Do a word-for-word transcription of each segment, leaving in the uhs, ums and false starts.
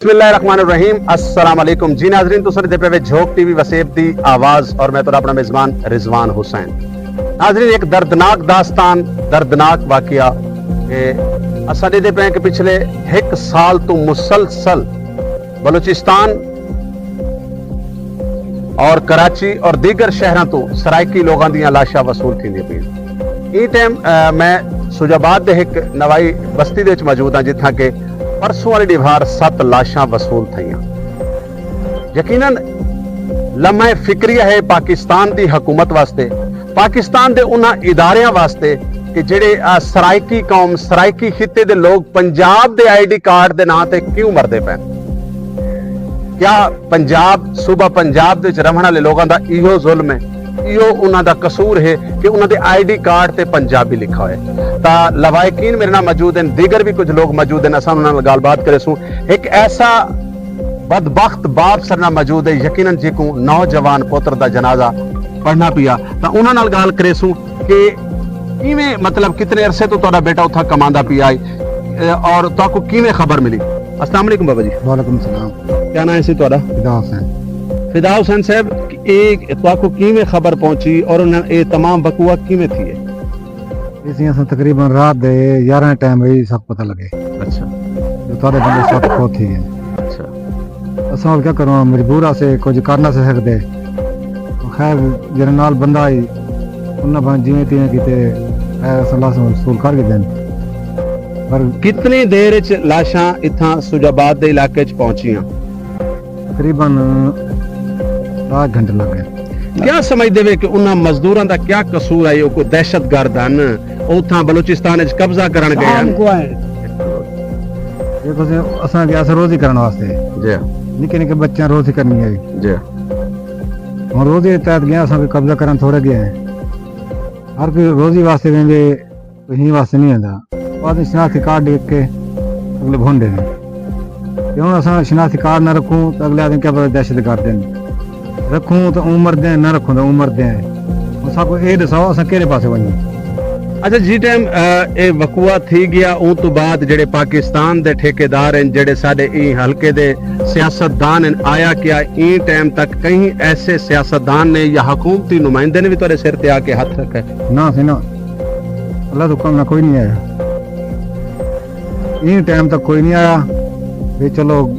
بسم اللہ الرحمن الرحیم، السلام علیکم جی ناظرین، تساں ݙیہدے پئے وے جھوک ٹی وی وسیب دی آواز اور میں تہاݙا اپݨا میزبان رضوان حسین۔ ناظرین، ایک دردناک داستان، دردناک واقعہ کہ اساں ݙیہدے پئے کہ پچھلے ہک سال توں مسلسل بلوچستان اور کراچی اور دیگر شہراں توں سرائیکی لوگاں دیاں لاشاں وصول تھیندیاں پئین۔ ایں ٹائم، آ، میں سوجھ آباد دے ہک نوائی بستی دے وچ موجود ہاں، جتھاں کہ پرسوں والے ݙیہاڑ ست لاشاں وصول تھئیاں۔ یقیناً لمحہ فکری ہے پاکستان دی حکومت واسطے، پاکستان دے انہاں اداریاں واسطے کہ جڑے، آ، سرائیکی قوم، سرائیکی خطے دے لوگ پنجاب دے آئی ڈی کارڈ دے ناں تے کیوں مردے پئین؟ کیا پنجاب، صوبہ پنجاب دے وچ رہݨ والے لوگاں دا ایہو ظلم ہے، ایہو انہاں دا قصور ہے کہ انہاں دے آئی ڈی کارڈ تے پنجابی لکھا ہوئے؟ تاں لواحقین میرے نال موجود ہیں، دیگر بھی کچھ لوگ موجود ہیں، اساں انہاں نال ڳالھ بات کریسوں۔ ہک ایسا بدبخت باپ ساݙے نال موجود ہے، یقیناً جیکوں نوجوان پتر دا جنازہ پڑھݨا پیا، تاں انہاں نال ڳالھ کریسوں کہ کیویں، مطلب، کتنے عرصے توں تہاݙا بیٹا اتھاں کماندا پیا ہے، اے، اور تہاکوں کیویں خبر ملی؟ السلام علیکم بابا جی۔ وعلیکم السلام۔ کیا ناں ہے سی تہاݙا؟ فدا حسین۔ فدا حسین صاحب، اے تہاکوں کیویں خبر پہنچی اور انہاں اے تمام وقوع کیویں تھیے؟ اسی اساں تقریباً رات دے یارہاں ٹائم وی سب پتہ لڳے۔ اچھا۔ جو تہاݙے بندے سب فوت تھی ڳئے۔ اچھا۔ اساں ہݨ کیا کروں، مجبور آسے، کجھ کر نہ سڳدے۔ خیر، جیڑھے نال بندہ ہئی، انہاں بھاویں جیویں تیویں کیتے، خیر، اساں لاشاں وصول کر گھدن۔ پر کتنی دیر اچ لاشاں اتھاں سوجھ آباد دے علاقے اچ پہنچیاں؟ تقریباً ݙاہ گھنٹے لڳ ڳئے۔ کیا سمجھدے وے کہ انہاں مزدوراں دا کیا قصور ہے؟ او کوئی دہشت گرد ہن؟ او اتھاں بلوچستان اچ قبضہ کرݨ ڳئے ہن؟ کام کو ہے؟ دیکھو سئیں، اساں ڳئے ہاسے روزی کرݨ واسطے۔ جی۔ نکے نکے بچیاں روزی کرݨی ہے۔ جی۔ ہݨ روزی دے تحت ڳئے، اساں کوئی قبضہ کرݨ تھوڑے ڳئے ہیں۔ ہر کوئی روزی واسطے ویندے، کوئی ہیں واسطے نہیں ویندا۔ بعد وچ شناختی کارڈ ݙیکھ کے اڳلے بھن ݙیندے۔ تے ہݨ اساں شناختی کارڈ نہ رکھوں تاں اڳلے آکھدن کیا پتہ دہشت گرد ہن۔ رکھوں تاں او مردے ہن، نہ رکھوں تاں او مردے ہن۔ ہݨ ساکوں اے ݙساؤ، اساں کیڑھے پاسے ونڄوں؟ اچھا، جیں ٹائم، آ، اے وقوع تھی ڳیا، اوں توں بعد جیڑھے پاکستان دے ٹھیکیدار ہن، جیڑھے ساݙے ایں حلقے دے سیاستدان ہن، آیا کیا ایں ٹائم تک کہیں ایسے سیاستدان نے یا حکومتی نمائندے نے وی تہاݙے سر تے آ کے ہتھ رکھے؟ نہ سئیں، نہ۔ اللہ توں کم نہ کوئی نہیں آیا۔ ایں ٹائم تک کوئی نہیں آیا۔ وی چلو،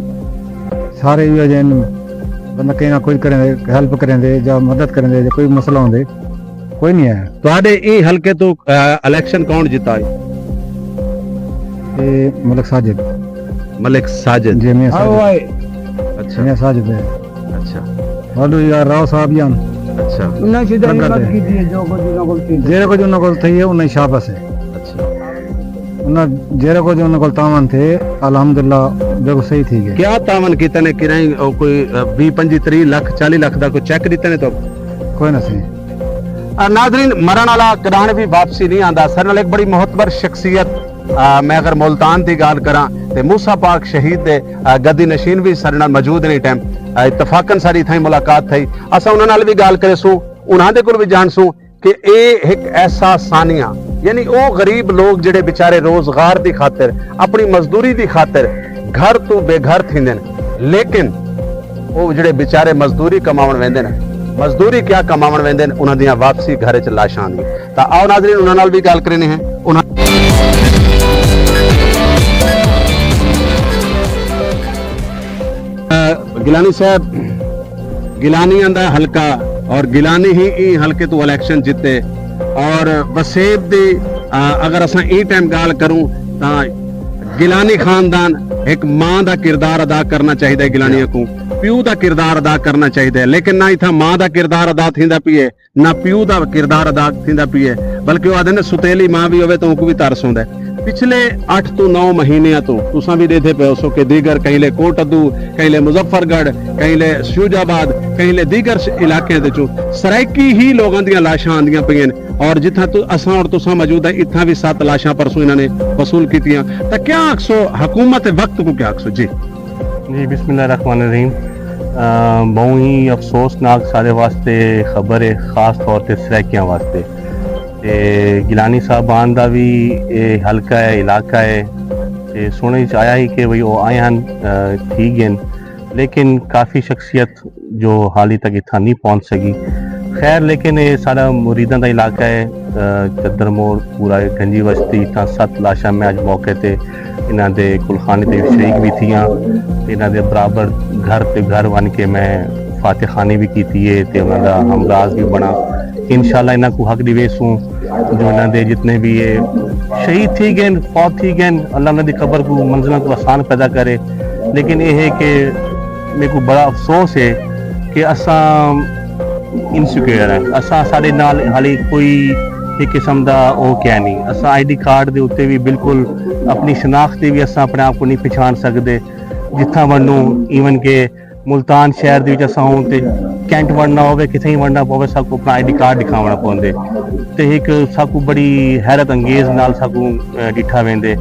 سارے ایہو جئے ہن، بندہ کہیں نہ کجھ کریندے، ہیلپ کریندے یا مدد کریندے یا کوئی مسئلہ ہوندے، کوئی نہیں آیا۔ تہاݙے ایں حلقے توں، آ، الیکشن کون جتا ہے؟ اے ملک ساجد۔ ملک ساجد۔ جی، میاں ساجد۔ اچھا۔ میاں ساجد ہے۔ اچھا۔ والو یار راؤ صاحب جان۔ اچھا۔ انہاں شدہ لنگر ہمت دے۔ کیتی ہے، جو کچھ انہاں کول تھی۔ جیڑھا کچھ انہاں کول تھی ہے، انہاں ہی شاباس ہے۔ اچھا۔ انہاں جیڑھا کچھ انہاں کول تعاون تھے، الحمدللہ، بالکل صحیح تھی ڳئے۔ کیا تعاون کیتے نے؟ کرائیں او کوئی، آ، ویہہ، پنجی، تریہہ لکھ، چالیہہ لکھ دا کوئی چیک ݙتے نے تو؟ کوئی نہ سئیں۔ آ، ناظرین، مرݨ والا کݙاہݨ وی واپسی نہیں آندا۔ ساݙے نال ہک بڑی معتبر شخصیت، آ، میں اگر ملتان دی ڳالھ کراں تے موسیٰ پاک شہید دے، آ، گدی نشین وی ساݙے نال موجود نے۔ ٹائم، آ، اتفاقاً ساݙی اتھائیں ملاقات تھئی۔ اساں انہاں نال وی ڳالھ کریسوں، انہاں دے کول وی جانسوں کہ اے ہک ایسا سانحہ، یعنی او غریب لوگ جڑے بیچارے روزگار دی خاطر، اپݨی مزدوری دی خاطر گھر توں بے گھر تھیندن، لیکن او جڑے بیچارے مزدوری کماوݨ ویندن، مزدوری کیا کماوݨ ویندن، انہاں دیاں واپسی گھر اچ لاشاں آندیاں۔ تاں آؤ ناظرین، انہاں نال وی ڳالھ کریندے ہیں۔ انہاں، گیلانی صاحب، گیلانیاں دا حلقہ اور گیلانی ہی ایں حلقے توں الیکشن جتے اور وسیب دی، آ، اگر اساں ایں ٹائم ڳالھ کروں تاں گیلانی خاندان ہک ماں دا کردار ادا کرنا چاہیدا ہے، گیلانیاں کوں پیو دا کردار ادا کرنا چاہیدا ہے، لیکن نہ اتھاں ماں دا کردار ادا تھیندا پئے، نہ پیو دا کردار ادا تھیندا پئے، بلکہ او آہدے نے ستیلی ماں وی ہووے تاں اونکوں وی ترس ہوندا ہے۔ پچھلے اٹھ توں نو مہینیاں توں تساں وی ݙیہدے پئے ہوسو کہ دیگر کہیں لے کوٹ ادو، کہیں لے مظفر گڑھ، کہیں لے شجاع آباد، کہیں لے دیگر ش-، علاقیاں دے چوں سرائیکی ہی لوگاں دیاں لاشاں آندیاں پئین، اور جتھاں تو اساں اور تساں موجود ہیں، اتھاں وی ست لاشاں پرسوں انہاں نے وصول کیتیاں۔ تاں کیا آکھسو، حکومت وقت کوں کیا آکھسو؟ جی۔ جی، بسم اللہ الرحمن الرحیم۔ آ، ٻہوں ہی افسوسناک سارے واسطے خبر ہے، خاص طور تے سرائیکیاں واسطے۔ تے گیلانی صاحبان دا وی اے حلقہ ہے، علاقہ ہے، تے سنڑ اچ آیا ہی کہ بھئی او آئے ہن، تھی گئن، لیکن کافی شخصیت جو حالی تک اتھاں نی پہنچ سگی۔ خیر، لیکن اے ساڈا مریداں دا علاقہ ہے۔ چدر موڑ پورا گنجی وستی، اتھاں ست لاشاں میں اج موقع تے انہاں دے کلخانے تے شریک وی تھیاں۔ انہاں دے برابر گھر تے گھر ونج کے میں فاتح خوانی وی کیتی ہے تے انہاں دا ہمراز وی بنڑاں۔ انشاءاللہ انہاں کوں حق ڈیویسوں۔ جو انہاں دے جتنے وی اے شہید تھی گئن، فوت تھی گئن، اللہ انہاں دی قبر کوں منزلاں کوں آسان پیدا کرے۔ لیکن اے ہے کہ میکوں بڑا افسوس ہے کہ اساں انسیکیور ہیں، اساں ساڈے نال حالی کوئی ہک قسم دا او کینی۔ اساں آئی ڈی کارڈ دے اتے وی بالکل اپنی شناخت تے وی اساں اپنے آپ کوں نی پچھان سگدے۔ جتھاں ونجوں، ایون کہ ملتان شہر دے وچ اساں ہوں تے کینٹ ونجنا ہووے، کتھے ہی ونجنا پووے، ساکوں اپنا آئی ڈی کارڈ ڈکھاونا پوندے۔ تے ہک ساکوں بڑی حیرت انگیز نال ساکوں ڈٹھا ویندے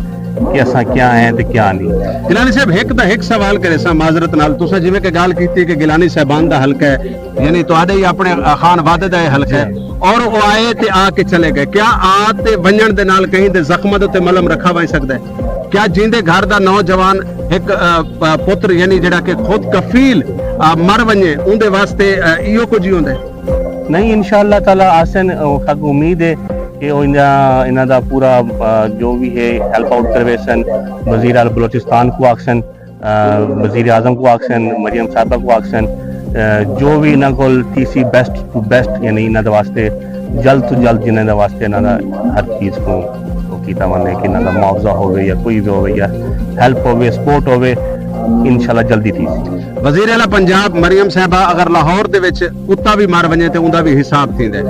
کہ اساں کیا ہیں تے کیا نی۔ گیلانی صاحب، ہک دا ہک سوال کریساں معذرت نال، تساں جیویں کہ گالھ کیتی کہ گیلانی صاحبان دا حلقہ ہے، یعنی تہاڈے ہی اپنے خان وادے دا اے حلقہ ہے، اور او آئے تے آ کے چلے گئے، کیا آ تے ونجن دے نال کہیں دے زخماں دے اتے ملم رکھا ونج سکدا ہے؟ کیا جیندے گھر دا نوجوان ہک پتر یعنی جیڑا کہ خود کفیل مر ونجے، اوندے واسطے ایہو کجھ ہی ہوندا ہے؟ نہیں، انشاءاللہ تعالی آسن، ساکوں امید ہے کہ او انہاں دا پورا جو وی ہے ہیلپ آؤٹ کرویسن۔ وزیر اعلی بلوچستان کوں آکھسن، وزیر اعظم کوں آکھسن، مریم صاحبہ کوں آکھسن، جو وی انہاں کول تھی سی بیسٹ ٹو بیسٹ، یعنی انہاں دے واسطے جلد توں جلد جنہاں دے واسطے انہاں دا ہر چیز کوں کیتا ونجے کہ انہاں دا معاوضہ ہووے یا کوئی وی ہووے یا ہیلپ ہووے، سپورٹ ہووے، انشاءاللہ جلدی تھی سی۔ وزیر اعلی پنجاب مریم صاحبہ اگر لاہور دے وچ کتا وی مر ونجے تے اوندا وی حساب تھیندے۔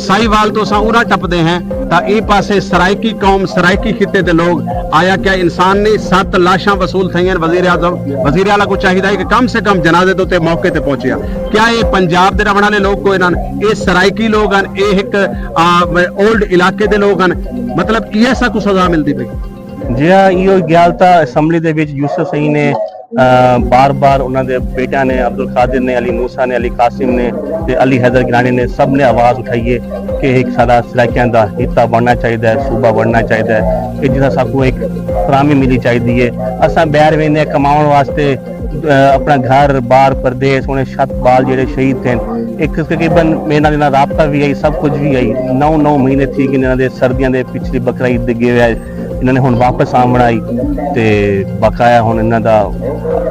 ساہیوال توں اساں ارا ٹپدے ہیں تاں ایں پاسے سرائیکی قوم، سرائیکی خطے دے لوگ، آیا کیا انسان نہیں؟ ست لاشاں وصول تھئین۔ وزیر اعظم، وزیر اعلی کوں چاہیدا ہے کہ کم سے کم جنازے دے اتے موقع تے پہنچیا۔ کیا اے پنجاب دے رہن والے لوگ کوئی نن؟ اے سرائیکی لوگ ہن، اے ہک اولڈ علاقے دے لوگ ہن، مطلب ایہا ساکوں سزا ملدی پئی؟ جی ہاں، ایہو گیال تاں اسمبلی دے وچ یوسف سئیں نے بار بار انہاں دے بیٹیاں نے، عبدالقادر نے، علی موسیٰ نے، علی قاسم نے تے علی حیدر گیلانی نے، سب نے آواز اٹھائی ہے کہ ہک ساڈا سرائیکیاں دا حصہ بننا چاہیدا ہے، صوبہ بننا چاہیدا ہے، کہ جتھاں ساکوں ہک فراہمی ملی چاہیدی ہے۔ اساں ٻاہر ویندے ہیں کماوݨ واسطے، اپݨا گھر بار پردیس ہونے، چھت بال جیڑھے شہید تھین، ہک تقریباً میرے نال انہاں رابطہ وی ہئی، سب کجھ وی ہئی، نو نو مہینے تھی گئے انہاں دے، سردیاں دے پچھلی بقرعید دے گئے ہوئے انہاں نے ہن واپس آوݨا ہئی۔ تے بقایا ہن انہاں دا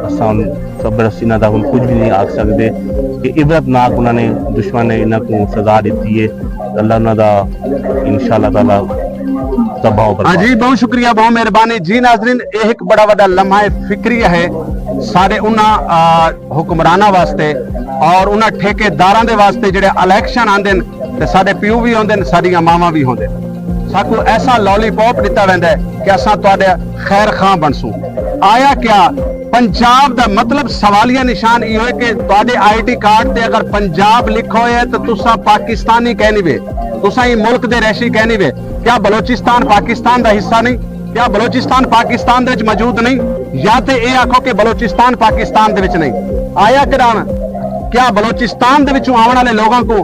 اساں صبر، انہاں دا ہن کجھ وی نہیں آکھ سکدے کہ عبرت ناک انہاں نے، دشمن نے انہاں کوں سزا ݙتی ہے۔ اللہ انہاں دا انشاءاللہ تعالیٰ تباہ و برباد۔ ہاں جی، بہت شکریہ، بہت مہربانی جی۔ ناظرین، اے ہک بڑا وڈا لمحہ فکری ہے سارے انہاں حکمراناں واسطے اور انہاں ٹھیکیداراں دے واسطے جڑے الیکشن آندن تے ساڈے پیو وی ہوندن، ساڈیاں ماواں وی ہوندن۔ ساکوں ایسا لالی پاپ ڈتا ویندا ہے کہ اساں تہاڈے خیر خواہ بنسوں۔ آیا کیا پنجاب دا مطلب سوالیہ نشان ایہو ہے کہ تہاڈے آئی ڈی کارڈ تے اگر پنجاب لکھا ہویا ہے تو تساں پاکستانی کہنی وے، تساں ایں ملک دے رہشی کہنی وے؟ کیا بلوچستان پاکستان دا حصہ نہیں؟ کیا بلوچستان پاکستان دے وچ موجود نہیں؟ یا تے اے آکھو کہ بلوچستان پاکستان دے وچ نہیں۔ آیا کڈان کیا بلوچستان دے وچوں آون والے لوگاں کو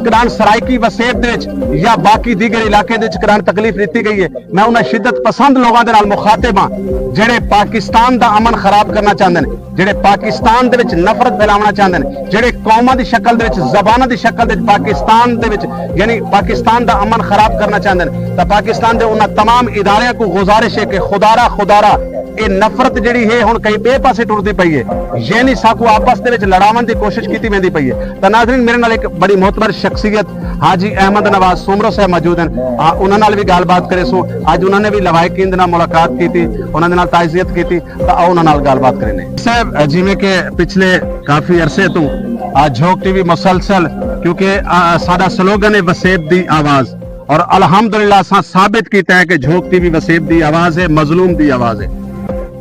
کڈان سرائیکی وسیب دے وچ یا باقی دیگر علاقے دے وچ کڈان تکلیف دتی گئی ہے؟ میں انہاں شدت پسند لوگاں دے نال مخاطب ہاں جڑے پاکستان دا امن خراب کرنا چاہندے نے، جڑے پاکستان دے وچ نفرت پھیلاونا چاہندے نے، جڑے قوماں دی شکل دے وچ، زباناں دی شکل دے وچ پاکستان دے وچ یعنی پاکستان دا امن خراب کرنا چاہندے نے، تاں پاکستان دے انہاں تمام اداریاں کو گزارش ہے کہ خدارا خدارا اے نفرت جڑی ہے ہن کہیں بے پاسے ٹردی پئی ہے، یعنی ساکو آپس دے وچ لڑاون دی کوشش کیتی ویندی پئی ہے۔ تاں ناظرین، میرے نال ایک بڑی معتبر شخصیت حاجی احمد نواز سومرو صاحب موجود ہیں، آ، انہاں نال بھی گال بات کرے سوں۔ اج انہاں نے بھی لواحقین دے نال ملاقات کیتی، انہاں دے نال تعزیت کیتی، تاں آؤ انہاں نال گال بات کرے نے۔ صاحب، جویں کہ پچھلے کافی عرصے تو آ جھوک ٹی وی مسلسل، کیونکہ آ، ساڈا سلوگن ہے وسیب دی آواز، اور الحمدللہ اساں ثابت کیتا ہے کہ جھوک ٹی وی وسیب دی آواز ہے، مظلوم دی آواز ہے۔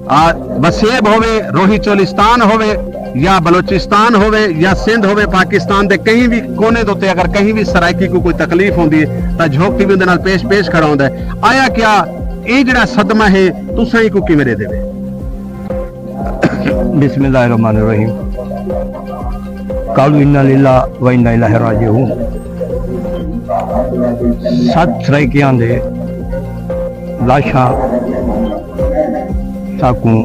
آ، وسیب ہووے، روہی چولستان ہووے یا بلوچستان ہووے یا سندھ ہووے، پاکستان دے کہیں بھی کونے دے اتے اگر کہیں بھی سرائیکی کو کوئی تکلیف ہوندی ہے تاں جھوک ٹی وی دے نال پیش پیش کھڑا ہوندا ہے۔ آیا کیا اے جڑا صدمہ ہے تساں کو کیویں دے دے؟ بسم اللہ الرحمن الرحیم۔ قالوا انا للہ و انا الیہ راجعون۔ ست سرائیکیاں دے لاشاں تاکوں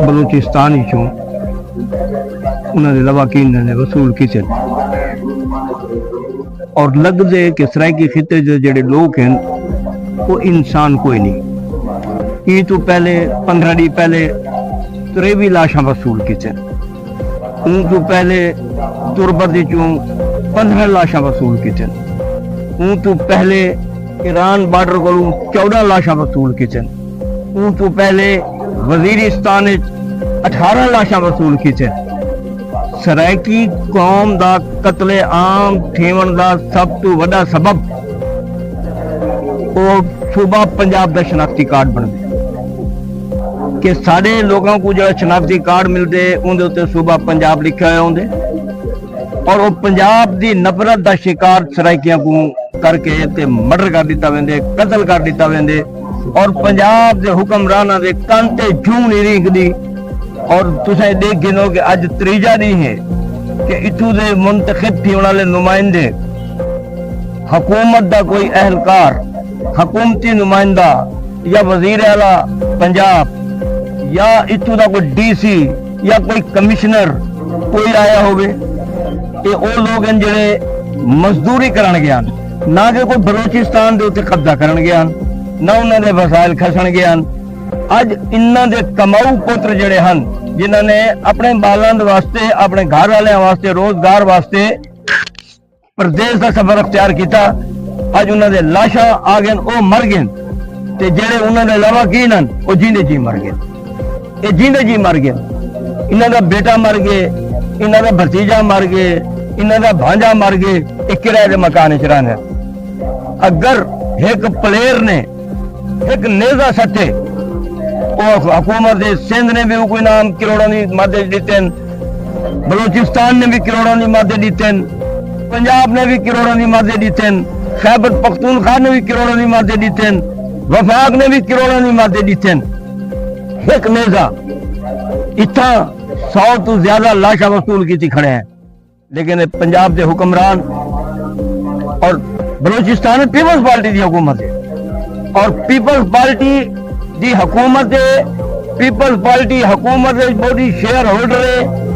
بلوچستان وچوں انہاں دے لواحقین نے وصول کیتے۔ اور لڳدے کہ سرائیکی خطے دے جڑے لوگ ہیں، وہ انسان کوئی نہیں۔ ایں تو پہلے، پندرہ ݙینھ پہلے، تریوی لاشاں وصول کیتے۔ اوں تو پہلے تربت وچوں پندرہ لاشاں وصول کیتن۔ اوں تو پہلے ایران بارڈر کولوں چودہ لاشاں وصول کیتن۔ اوں تو پہلے وزیرستان وچ اٹھارہ لاشاں وصول کیتن۔ سرائیکی قوم دا قتل عام تھیوݨ دا سب تو وݙا سبب او صوبہ پنجاب دا شناختی کارڈ بݨدے کہ ساݙے لوکاں کوں جیڑھا شناختی کارڈ ملدے، اوندے اتے صوبہ پنجاب لکھیا ہویا ہوندے۔ اور او پنجاب دی نفرت دا شکار سرائیکیاں کوں کر کے تے مرڈر کر ݙتا ویندے، قتل کر ݙتا ویندے۔ اور پنجاب دے حکمراناں دے کن تے جوں نہیں رینگدی۔ اور تساں ݙیکھ گھنو کہ اڄ تریجا ݙینہہ ہے کہ اتھوں دے منتخب تھیوݨ والے نمائندے، حکومت دا کوئی اہلکار، حکومتی نمائندہ یا وزیر اعلیٰ پنجاب یا اتھوں دا کوئی ڈی سی یا کوئی کمشنر کوئی آیا ہووے، اے او لوگ ہیں جڑے مزدوری کرن گئے ہیں، نہ کہ کوئی بلوچستان دے اتے قبضہ کرن گئے ہیں، نہ انہاں دے وسائل کھسن گئے ہیں۔ اڄ انہاں دے کماؤ پتر جڑے ہن، جنہاں نے اپنے ٻالاں دے واسطے، اپنے گھر والیاں واسطے، روزگار واسطے پردیس دا سفر اختیار کیتا، اڄ انہاں دے لاشاں آ ڳئن، او مر ڳئن، تے جڑے انہاں دے علاوہ کی ہن، او جیندے جی مر ڳئن۔ اے جیندے جی مر ڳئن۔ انہاں دا بیٹا مر ڳئے، انہاں دا بھتیجا مر ڳئے، انہاں دا بھانجا مر ڳئے، اے کرائے دے مکان وچ رہندے۔ اگر ہک پلیئر نے ہک نیزہ سٹے، او حکومت دے، سندھ نے بھی کوئی نام کروڑاں دی مدد ݙتن، بلوچستان نے بھی کروڑاں دی مدد ݙتن، پنجاب نے بھی کروڑاں دی مدد ݙتن، خیبر پختونخوا نے بھی کروڑاں دی مدد ݙتن، وفاق نے بھی کروڑاں دی مدد ݙتن۔ ہک نیزہ اتھاں سو تو زیادہ لاشاں وصول کیتی کھڑے ہیں۔ لیکن پنجاب دے حکمران اور بلوچستان پیپلز پارٹی دی حکومت ہے، اور پیپلز پارٹی دی حکومت ہے، پیپلز پارٹی حکومت ہے، بہت ہی شیئر ہولڈر ہے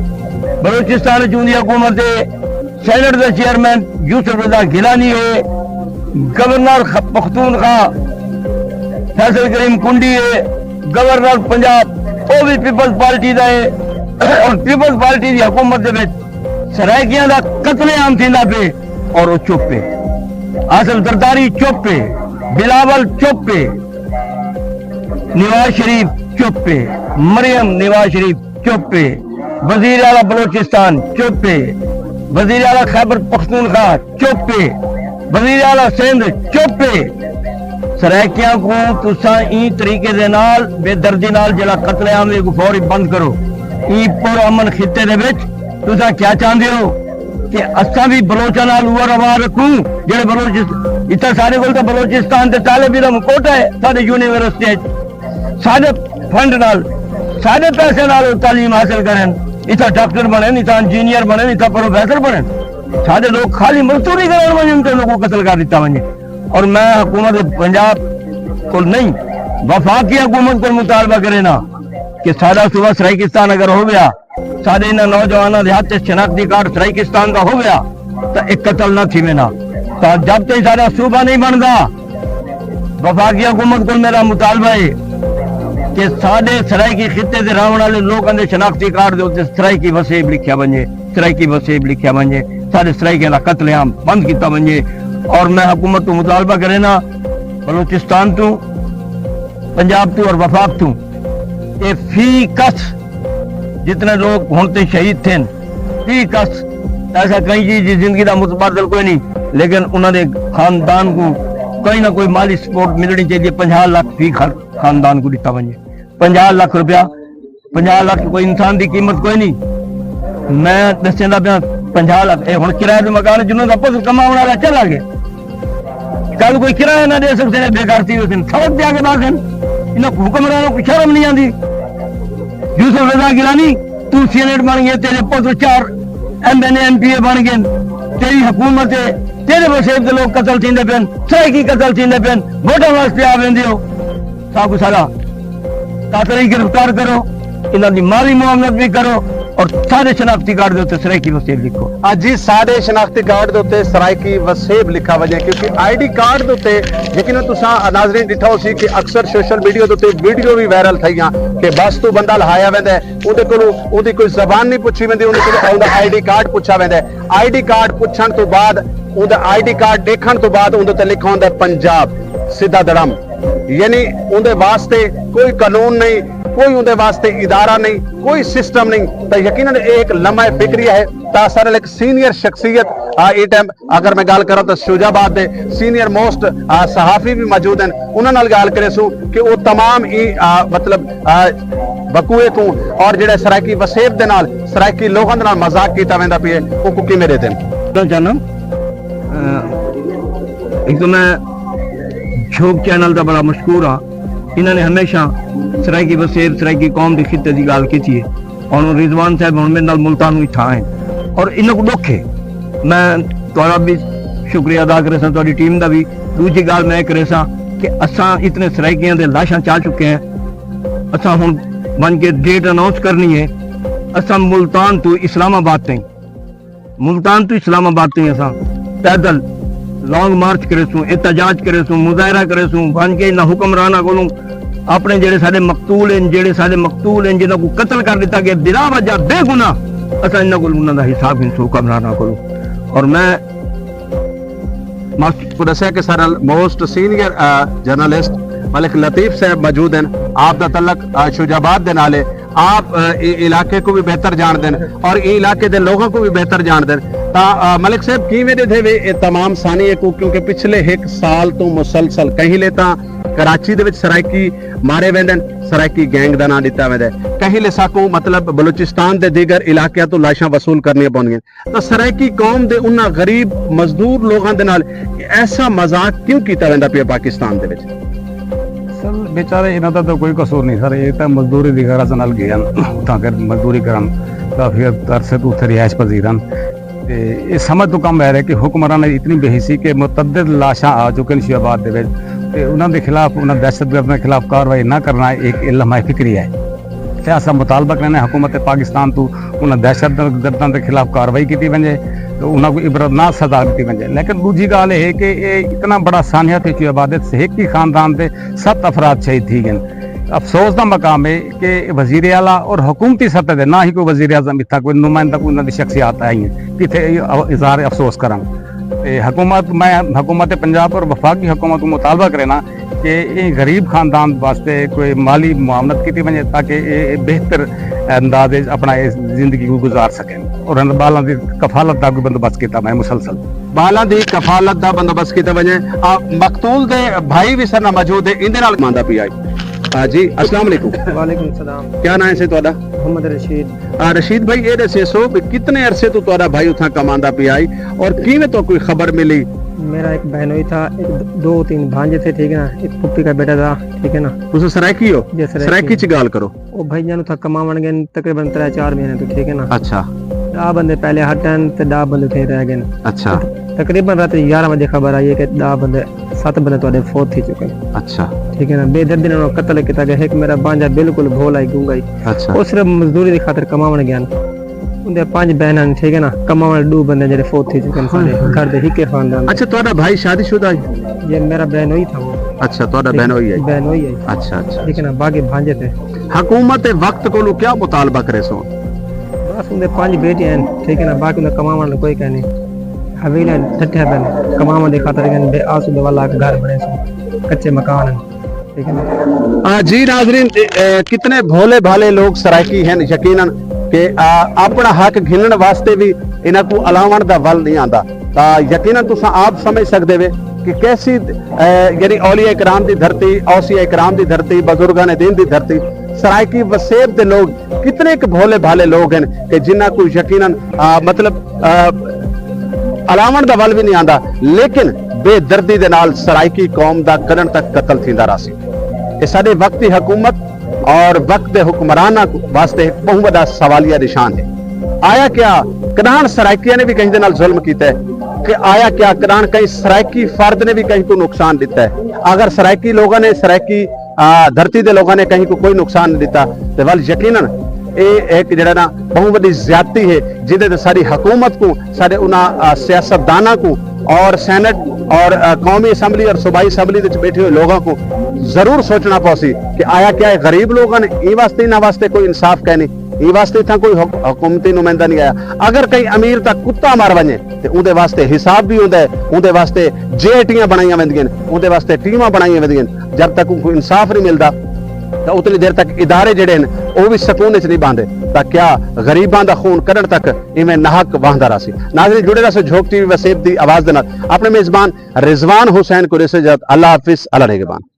بلوچستان چوں دی حکومت ہے۔ سینٹ دا چیئرمین یوسف رضا گیلانی ہے، گورنر خ- پختونخوا فیصل کریم کنڈی ہے، گورنر پنجاب او بھی پیپلز پارٹی دا ہے۔ اور پیپلز پارٹی دی حکومت دے وچ سرائیکیاں دا قتل عام تھیندا پے اور او چپ ہے۔ آصف زرداری چپ ہے، بلاول چپ ہے، نواز شریف چپ ہے، مریم نواز شریف چپ ہے، وزیر اعلیٰ بلوچستان چپ ہے، وزیر اعلیٰ خیبر پختونخوا چپ ہے، وزیر اعلیٰ سندھ چپ ہے۔ سرائیکیاں کوں تساں ایں طریقے دے نال بے دردی نال جڑا قتل عام ہے، فوری بند کرو۔ ایں پر امن خطے دے وچ تساں کیا چاہندے ہو کہ اساں بھی بلوچاں نال اوہا روار رکھوں؟ جڑے بلوچ، اتھاں ساݙے کول تاں بلوچستان دے طالب علم کوٹہ ہے ساݙے یونیورسٹی وچ، ساݙے فنڈ نال، ساݙے پیسے نال او تعلیم حاصل کرن، اتھاں ڈاکٹر بݨن، اتھاں انجینئر بݨن، اتھاں پروفیسر بݨن۔ ساݙے لوگ خالی مزدوری کرݨ ونڄن تے انہاں کوں قتل کر ݙتا ونڄے۔ اور میں حکومت پنجاب کول نہیں، وفاقی حکومت کول مطالبہ کرینا کہ ساݙا صوبہ سرائیکستان اگر ہو گیا، ساݙے انہاں نوجواناں دے ہتھ وچ شناختی کارڈ سرائیکستان دا ہو گیا، تاں اے قتل نہ تھی وینا۔ تاں جب تائیں ساݙا صوبہ نہیں بݨدا، وفاقی حکومت کول میرا مطالبہ ہے کہ ساݙے سرائیکی خطے دے رہݨ والے لوکاں دے شناختی کارڈ دے اتے سرائیکی وسیب لکھیا ونڄے، سرائیکی وسیب لکھیا ونڄے، ساݙے سرائیکیاں دا قتل عام بند کیتا ونڄے۔ اور میں حکومت توں مطالبہ کرینا، بلوچستان توں، پنجاب توں اور وفاق توں، کہ فی کس جتنے لوگ ہݨ تائیں شہید تھین، فی کس ایسا کہیں چیز دی زندگی دا متبادل کوئی نہیں، لیکن انہاں دے خاندان کوں کوئی نہ کوئی مالی سپورٹ ملݨی چاہیے۔ پنجاہ لکھ فی خر-، خاندان کوں ݙتا ونڄے، پنجاہ لکھ روپیہ، پنجاہ لکھ کوئی انسان دی قیمت کوئی نہیں۔ میں ݙسیندا پیاں، پنجاہ لکھ، اے ہݨ کرایے دے مکان جنہاں دا پتر کماوݨ والا چلا ڳئے، کل کوئی کرایہ نہ ݙے سڳدے نے، بے گھر تھی ویسن، سڑک تے آ کے ٻہسن۔ انہاں کوں حکمراناں کوں شرم نہیں آندی؟ یوسف رضا گیلانی، توں سینیٹ بݨ ڳئے، تیݙے پتر چار ایم این اے، ایم پی اے بݨ ڳئے، تیݙی حکومت ہے، تیݙے وسیب دے لوگ قتل تھیندے پئن، سرائیکی قتل تھیندے پئن، ووٹاں واسطے آ ویندے ہو۔ ساکوں ساݙا قاتلیں گرفتار کرو، انہاں دی مالی معاونت وی کرو، اور سارے شناختی کارڈ دے اتے سرائیکی وسیب لکھو۔ اج ہی سارے شناختی کارڈ دے اتے سرائیکی وسیب لکھا ونجے، کیونکہ آئی ڈی کارڈ دے اتے، یقیناً تساں ناظرین ڈٹھا ہوسی کہ اکثر سوشل میڈیا دے اتے ویڈیو وی وائرل تھئیاں کہ بس توں بندہ لہایا ویندا ہے، اوندے کولوں اوندی کوئی زبان نہیں پچھی ویندی، اوندے کولوں اوندا آئی ڈی کارڈ پچھا ویندا ہے۔ آئی ڈی کارڈ پچھن توں بعد، اوندا آئی ڈی کارڈ ڈیکھن توں بعد اوندے تے لکھا ہوندا ہے پنجاب، سدھا دڑم۔ یعنی اوندے واسطے کوئی قانون نہیں، کوئی اوندے واسطے ادارہ نہیں، کوئی سسٹم نہیں۔ تاں یقیناً اے ہک لمحہ فکری ہے۔ تاں اساݙے نال ہک سینئر شخصیت، آ، اے ٹائم اگر میں ڳالھ کراں تاں شجاع آباد دے سینئر موسٹ، آ، صحافی وی موجود ہن، انہاں نال ڳالھ کریسوں کہ او تمام ایں، آ، مطلب، آ، وقوعے کوں اور جیڑھے سرائیکی وسیب دے نال، سرائیکی لوکاں دے نال مذاق کیتا ویندا پئے، اوکوں کیویں ݙیہدن۔ چاہنا، آ، ہک تاں میں جھوک چینل دا بڑا مشکور ہاں، انہاں نے ہمیشہ سرائیکی وسیب، سرائیکی قوم دی خطے دی ڳالھ کیتی ہے۔ اور رضوان صاحب ہݨ میݙے نال ملتان وچ تھا ہیں اور انہاں کوں ݙکھ ہے۔ میں تہاݙا بھی شکریہ ادا کریساں، تہاݙی ٹیم دا بھی۔ ݙوجھی ڳالھ میں کریساں کہ اساں اتنے سرائیکیاں دے لاشاں چا چکے ہیں، اساں ہݨ ونڄ کے ڈیٹ اناؤنس کرنی ہے۔ اساں ملتان توں اسلام آباد تئیں، ملتان توں اسلام آباد تئیں اساں پیدل لانگ مارچ کریسوں، احتجاج کریسوں، مظاہرہ کریسوں، ونڄ کے انہاں حکمراناں کولوں اپݨے جیڑھے ساݙے مقتول ہن، جیڑھے ساݙے مقتول ہن، جنہاں کوں قتل کر ݙتا ڳئے بلا وجہ، بے گناہ، اساں انہاں کولوں، انہاں دا حساب گھنسوں حکمراناں کولوں۔ اور میں ماسٹر کوں ݙسیا کہ ساݙے نال موسٹ سینئر، آ، جرنلسٹ ملک لطیف صاحب موجود ہن۔ آپ دا تعلق، آ، شجاع آباد دے نال ہے۔ آپ، آ، ایں علاقے کوں وی بہتر ڄاݨدن اور ایں علاقے دے لوکاں کوں وی بہتر ڄاݨدن۔ تاں، آ، ملک صاحب، کیویں ݙیہدے وے اے تمام سانحے کوں، کیونکہ پچھلے ہک سال توں مسلسل کہیں لے تاں کراچی دے وچ سرائیکی مارے ویندن، سرائیکی گینگ دا ناں ݙتا ویندا ہے، کہیں لے ساکوں، مطلب، بلوچستان دے دیگر علاقیاں توں لاشاں وصول کرنیاں پوندیاں۔ تاں سرائیکی قوم دے انہاں غریب مزدور لوگاں دے نال ایسا مذاق کیوں کیتا ویندا پیا پاکستان دے وچ؟ سر، بیچارے انہاں دا تاں کوئی قصور نہیں سر، اے تاں مزدوری دی غرض نال گئے ہن، اتھاں کر مزدوری کرن، کافی عرصے توں اتھے رہائش پذیر ہن۔ تے اے سمجھ توں کم ٻاہر ہے کہ حکمران دی اتنی بے حسی کہ متعدد لاشاں آ چکن شجاع آباد دے وچ، تے انہاں دے خلاف، انہاں دہشت گرداں دے خلاف کارروائی نہ کرنا ایک لمحہ فکری ہے۔ تے اساں مطالبہ کرنے حکومت پاکستان توں انہاں دہشت گرداں دے خلاف کارروائی کیتی ونڄے تے انہاں کوں عبرتناک سزا ݙتی ونڄے۔ لیکن ݙوجھی ڳالھ اے ہے کہ اے اتنا بڑا سانحہ تھی چکی عبادت سے، ہک ہی خاندان دے ست افراد شہید تھی ڳئے۔ افسوس دا مقام ہے کہ وزیر اعلیٰ اور حکومتی سطح دے نہ ہی کوئی وزیر اعظم اتھاں کوئی نمائندہ، کوئی انہاں دی شخصیات آئی ہیں، کتھے اظہار افسوس کرن۔ تے حکومت، میں حکومت پنجاب اور وفاقی حکومت کوں مطالبہ کرینا کہ ایں غریب خاندان واسطے کوئی مالی معاونت کیتی ونڄے تاکہ اے، اے بہتر انداز وچ اپݨا اے زندگی کوں گزار سڳن اور انہاں ٻالاں دی کفالت دا کوئی بندوبست کیتا ونڄے مسلسل۔ ٻالاں دی کفالت دا بندوبست کیتا ونڄے۔ آ، مقتول دے بھائی وی ساݙے نال موجود ہے، ایندے نال ماندا پیا ہے۔ آ، جی، السلام علیکم۔ وعلیکم السلام۔ کیا ناں ہے سی تہاݙا؟ محمد رشید۔ آ، رشید بھائی، اے ݙسیسو کہ کتنے عرصے توں تہاݙا بھائی اتھاں کماندا پیا ہے اور کیویں تہاکوں کوئی خبر ملی؟ میرا ایک بہنوئی تھا، ایک دو تین بھانجے تھے، ٹھیک ہے نا، ایک پھپھی کا بیٹا تھا، ٹھیک ہے نا۔ تساں سرائیکی ہو؟ جی، سرائیکی۔ سرائیکی چ ڳالھ کرو۔ او بھائی جان اتھاں کماوݨ ڳئے تقریباً ترے چار مہینے توں، ٹھیک ہے نا۔ اچھا۔ ݙاہ بندے پہلے ہٹن تے ݙاہ بندے اتھاں ہی رہ ڳئے۔ اچھا۔ تقریباً رات یارہ وجے خبر آئی ہے کہ ݙاہ بندے، ست بندے تہاݙے فوت تھی چکے۔ اچھا۔ ٹھیک ہے نا، بے دردی نال قتل کیتا ڳیا۔ ہک میرا بھانجا بالکل بھولا ہی، گونگا ہی۔ اچھا۔ او صرف مزدوری دی خاطر کماوݨ ڳئے۔ اوندے پنج بہناں ہن، ٹھیک ہے نا، کماوݨ ݙو بندے جیڑھے فوت تھی چکے ہن سارے ہائے ہائے۔ گھر دے ہکے خاندان دے۔ اچھا، تہاݙا بھائی شادی شدہ ہے؟ یہ میرا بہنوئی تھا وہ۔ اچھا، تہاݙا بہنوئی ہے؟ بہنوئی ہے۔ اچھا، اچھا۔ ٹھیک ہے نا، باقی بھانجے تھے۔ حکومت وقت کولوں کیا مطالبہ کریسو؟ بس اوندے پنج بیٹے ہن، ٹھیک ہے نا، باقی دا کماوݨ دا کوئی کائنی۔ حویلیاں ٹھٹھیاں پن، کماوݨ دی خاطر کن بے آسو دے والا گھر بݨیسوں، کچے مکان ہن، ٹھیک ہے نا۔ آ، جی ناظرین، اے، اے، کتنے بھولے بھالے لوگ سرائیکی ہن، یقیناً کہ، آ، اپݨا حق گھنݨ واسطے وی انہاں کوں الاوݨ دا ول نہیں آندا۔ تاں یقیناً تساں آپ سمجھ سڳدے وے کہ کیسی، اے، یعنی اولیاء کرام دی دھرتی، اوصیاء کرام دی دھرتی، بزرگان دین دی دھرتی، سرائیکی وسیب دے لوگ کتنے ایک بھولے بھالے لوگ ہن کہ جنہاں کوں یقیناً، آ، مطلب، آ، الاوݨ دا ول وی نہیں آندا، لیکن بے دردی دے نال سرائیکی قوم دا کݙݨ تک قتل تھیندا رہسی۔ اے ساݙے وقت دی حکومت اور وقت دے حکمراناں واسطے ہک ٻہوں وݙا سوالیہ نشان ہے۔ آیا کیا کݙاݨ سرائیکیاں نے وی کہیں دے نال ظلم کیتا ہے؟ کہ آیا کیا کݙاݨ کہیں سرائیکی فرد نے وی کہیں کوں نقصان ݙتا ہے؟ اگر سرائیکی لوگاں نے، سرائیکی آ، دھرتی دے لوگاں نے کہیں کو کوئی نقصان نہیں دیتا، تے ول یقیناً اے ایک جڑا نا بہت وڈی زیادتی ہے، جدے تے ساری حکومت کو، سارے انہاں، آ، سیاستداناں کو اور سینٹ اور، آ، قومی اسمبلی اور صوبائی اسمبلی وچ بیٹھے ہوئے لوگاں کو ضرور سوچنا پوسی کہ آیا کیا اے غریب لوگاں نے ایں واسطے، انہاں واسطے کوئی انصاف کائنی؟ ایں واسطے اتھاں کوئی حک-، حکومتی نمائندہ نہیں آیا۔ اگر کہیں امیر دا کتا مر ونجے تے اوندے واسطے حساب بھی ہوندا ہے، اوندے واسطے جے ٹیاں بنائیاں ویندیاں نے، اوندے واسطے ٹیماں بنائیاں ویندیاں نے۔ جب تک کوئی انصاف نہیں ملدا تاں اتنی دیر تک ادارے جڑے ہیں او بھی سکون وچ نہیں باندے۔ تاں کیا غریباں دا خون کڈن تک ایویں ناحق واہندا رہسی؟ ناظرین، جڑے رہسو جھوک ٹی وی وسیب دی آواز دے نال۔ اپنے میزبان رضوان حسین کو ݙیسو اجازت۔ اللہ حافظ، اللہ نگہبان۔